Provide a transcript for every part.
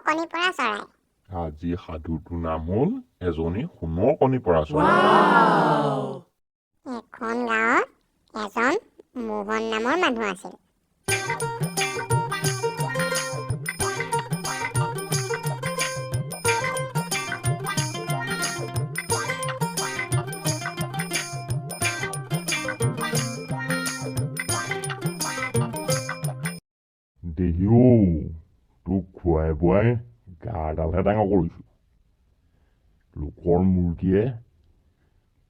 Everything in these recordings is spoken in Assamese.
কণী পৰা চৰাই। আজি সাধুটোৰ নাম হ'ল এজনী সোণৰ কণী পৰা চৰাই। এখন গাঁৱত এজন মোহন নামৰ মানুহ আছিল। দেহিও, তোক খুৱাই বোৱাই গাডালহে ডাঙৰ কৰিছোঁ। লোকৰ মুৰ্গীয়ে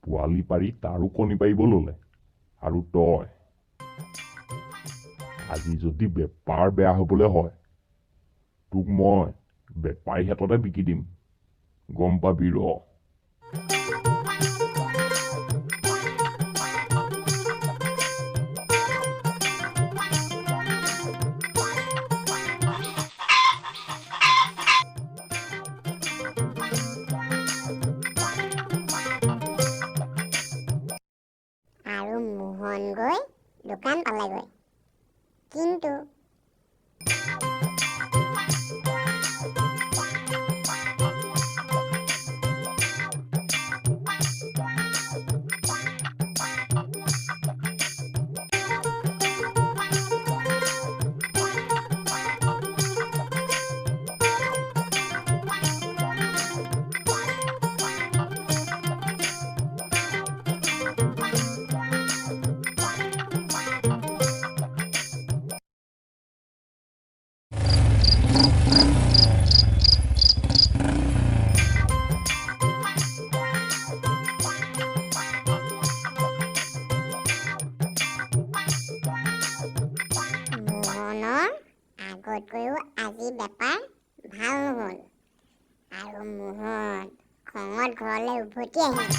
পোৱালি পাৰি তাৰো কণী পাৰিব ল'লে, আৰু তই আজি যদি বেপাৰ বেয়া হ'বলৈ হয়, তোক মই বেপাৰী হাততে বিকি দিম, গম পাবি ৰ। আৰু মোহন গৈ দোকান পালেগৈ, কিন্তু মোহনৰ আগতকৈও আজি বেপাৰ ভাল নহ'ল আৰু মোহন খঙত ঘৰলৈ উভতি আহিল।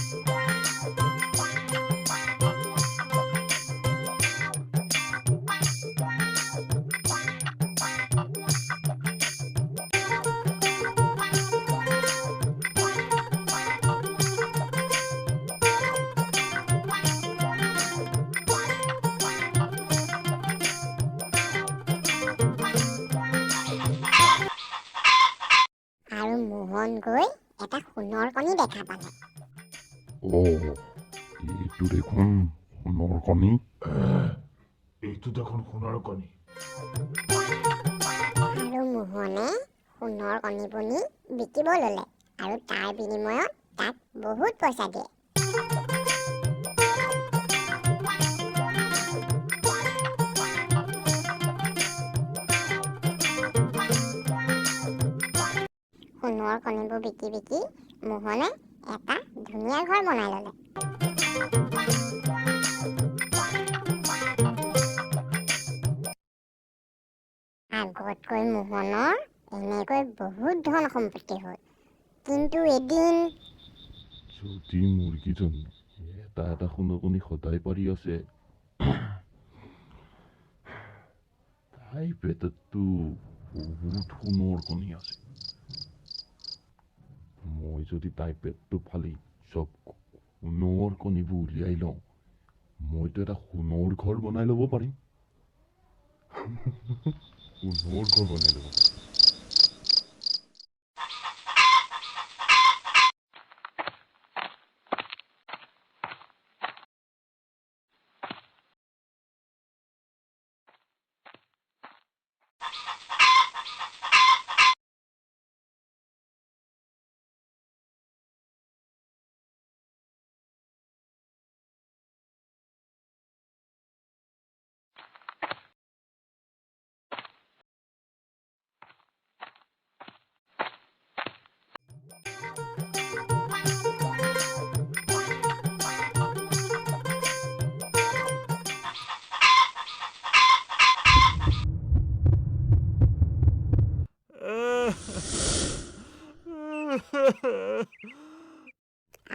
আৰু মোহন গৈ এটা সোণৰ কণী দেখা পালে। অ, এইটো দেখোন সোণৰ কণী। এইটো দেখোন সোণৰ কণী। আৰু মোহনে সোণৰ কণীবোৰ নি বিকিব ল'লে আৰু তাৰ বিনিময়ত তাক বহুত পইচা দিয়ে। সোণৰ কণীবোৰ বিকি বিকি মোহনে এটা ধুনীয়া ঘৰ বনাই ল'লে। আগতকৈ মোহনৰ এনেকৈ বহুত ধন সম্পত্তি হ'ল। কিন্তু এদিন যদি মুৰ্গীজনী এটা এটা সোণৰ কণী সদায় পাৰি আছে, তাইৰ পেটততো বহুত সোণৰ কণী আছে। মই যদি তাইৰ পেটটো ফালি চব সোণৰ কণীবোৰ উলিয়াই লওঁ, মইতো এটা সোণৰ ঘৰ বনাই ল'ব পাৰিম। সোণৰ ঘৰ বনাই ল'ব পাৰিম।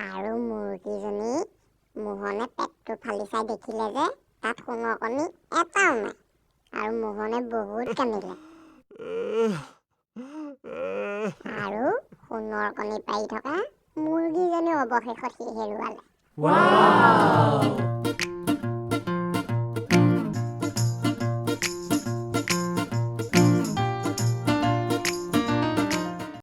আৰু মুৰ্গীজনী মোহনে পেটটো ফালি চাই দেখিলে যে তাত সোণৰ কণী এটাও নাই। আৰু মোহনে বহুত কান্দিলে আৰু সোণৰ কণী পাৰি থকা মুৰ্গীজনী অৱশেষত সি হেৰুৱালে। Wow!